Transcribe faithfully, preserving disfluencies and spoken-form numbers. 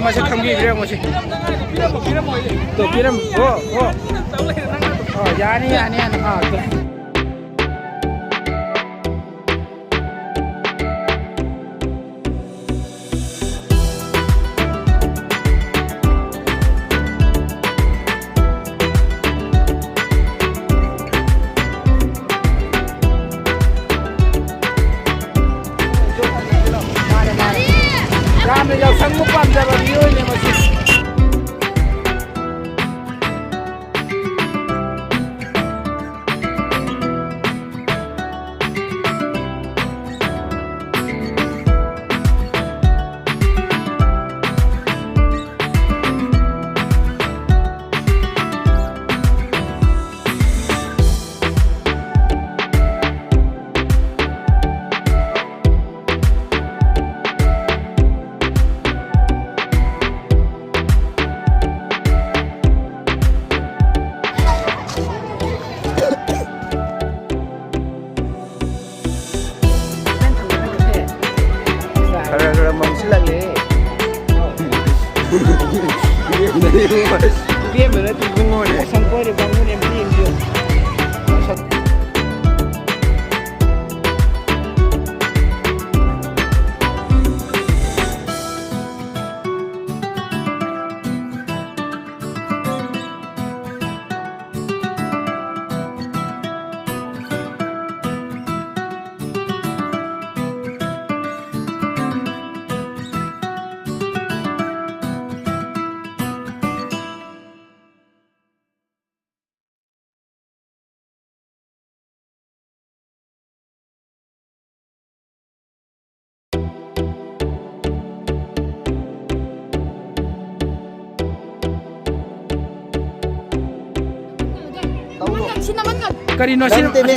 ꯃꯁꯛ ꯈꯪꯕꯤꯕ꯭ꯔꯥ ꯌꯦꯡꯉꯣꯁꯤ꯫ ꯇꯣ, ꯄꯤꯔꯝ-, ꯑꯣ, ꯑꯣ꯫ ꯑꯣ, ꯌꯥꯅꯤ, ꯌꯥꯅꯤ, ꯌꯥꯅꯤ꯫ ꯑꯥ, ꯇꯣ꯫ ꯃꯥꯅꯦ, ꯃꯥꯅꯦ꯫ ꯌꯥꯝꯅ ꯌꯥꯎꯁꯪꯕꯨ ꯄꯥꯝꯖꯕ ꯃꯤꯑꯣꯏꯅꯦ ꯃꯁꯤ꯫ ꯈꯔ ꯈꯔ ꯃꯝꯁꯤꯜꯂꯛꯂꯦ꯫ ꯏꯕꯦꯝꯃ ꯅꯠꯇꯦ ꯏꯕꯨꯡꯉꯣꯅꯦ꯫ ꯁꯪ ꯀꯣꯏꯔꯦ ꯕꯥꯃꯣꯟ ꯑꯦꯝ ꯄꯤ ꯑꯦꯝ ꯄꯤ ꯑꯣ꯫ ꯀꯔꯤꯅꯣ ꯁꯤ? ꯅꯪ ꯇꯦꯃꯦ꯫